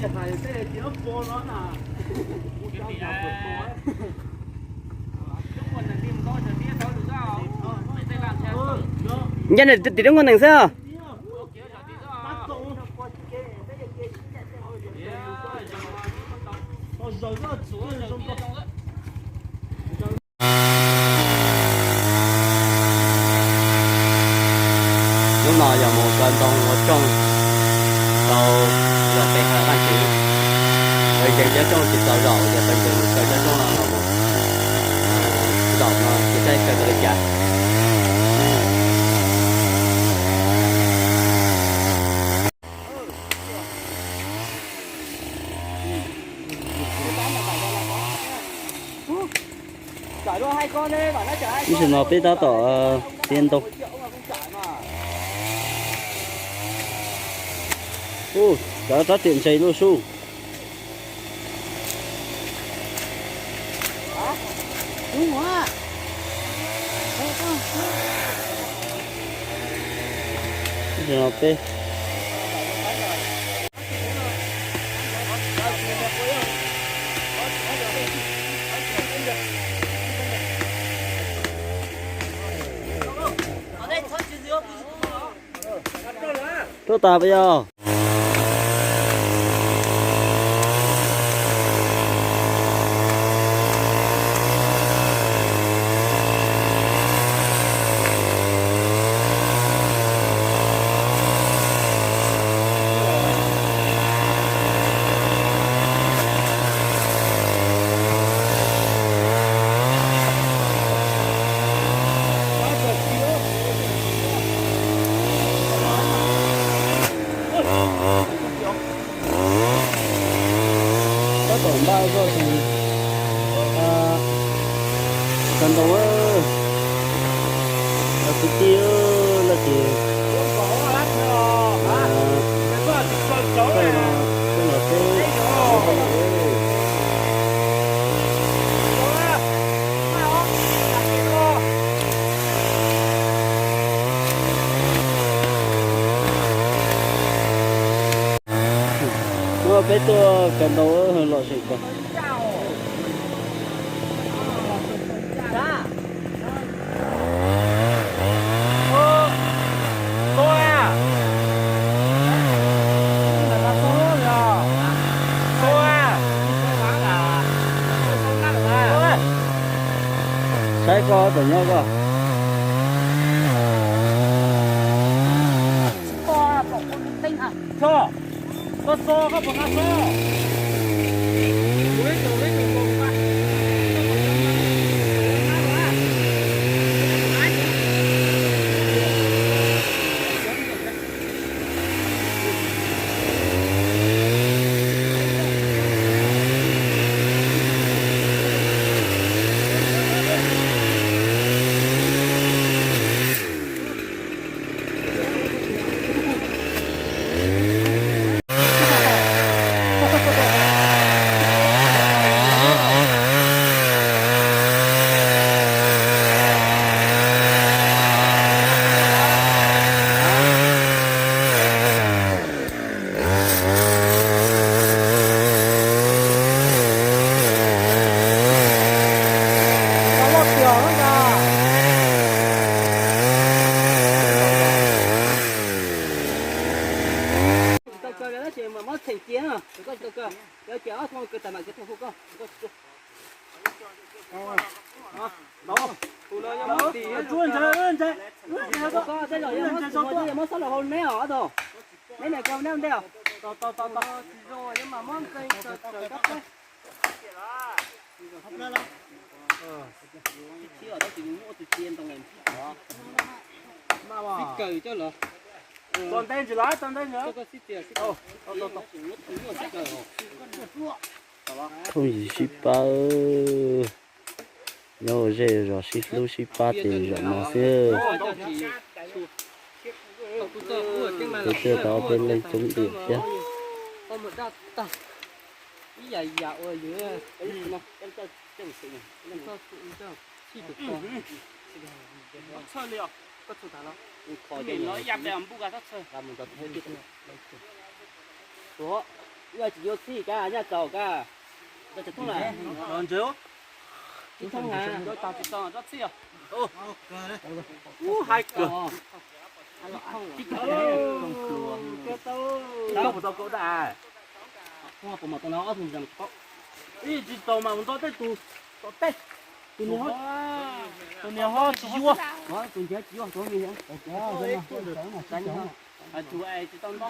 Nyob nws tim lub nkoj nees xwb. Lub no yog mus kaw ntoo ua rooj rau yog peb hawm Vaj Tswv. Ua ntseeg cov rooj tsis txaus zaum ces peb ntseeg mus kaw cov rooj no los mus zaum no tsis saib kaw li cas. Ib zaug no peb tab tom tiav ntoo. Ub, cov rab riam ntse luaj sub. Ib zaug no peb tuaj tas puas yog? Tab tom npaj zoj tseem kawg ntau, kwv tij lawm ces kawg no, kawg no peb Ua peb tuaj kawg ntau los tseem kawg. Saib koj tom nyob koj. Tsis tau kaw tab sis mas muab txheem cia no, koj tsis tau kaw, yog ces ob tug kaw tas mam kaw tau hu koj. Tej zaum yog muab xob los hau neb os, ob tug, neb niam kaw neb ua ntej os. Tib kaw coj los. Phooj ywg sib pab, nyob ua zej zos sib hlub sib pab ces zaum no xwb. Peb tuaj tau ob peb leeg coob tiag thiab. Tuaj. Yog tsis yuav txhij kab nyaj txaus kab. Tsis thooj las. Tsis thooj las. Ub, hais kawg. Ib tug mus tau kaum daj. Ib tsis tau mas mus nto tej tus tom tej. Tus niag ho tsis yuav. Tus ntiav tsis yuav. Tus es tsis tau nto.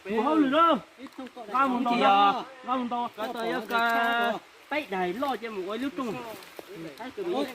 Tus hauj lwm na. Nqa mus nto, nqa mus nto. Koj tau yuav koj peb daim loj ces mus ua ib lub rooj.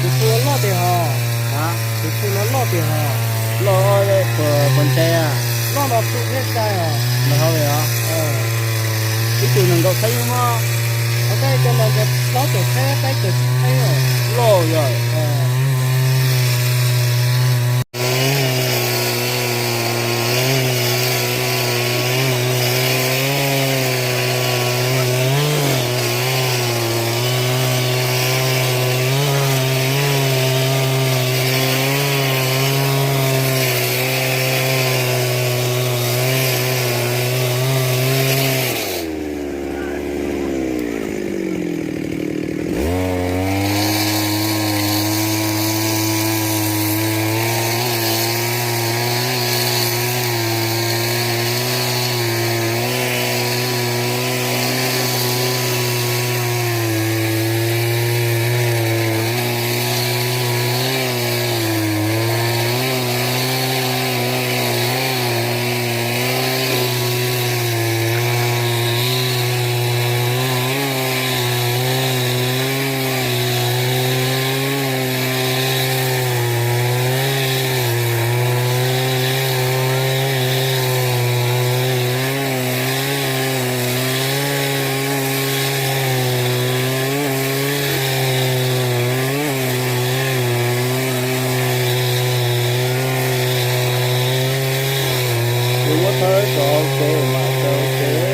Tus tshu no loj tiag hos. Tus tshu no loj tiag hos. Loj puas ntse? Loj no tshu thiab sai os. Nws hauv li os. Ib tug nees nkaum txhiab yus mog. Hauv tej cov no ntshe plaub caug txhiab, peb caug txhiab. Loj yog. Kuv muab thawb rau kev mas rau kev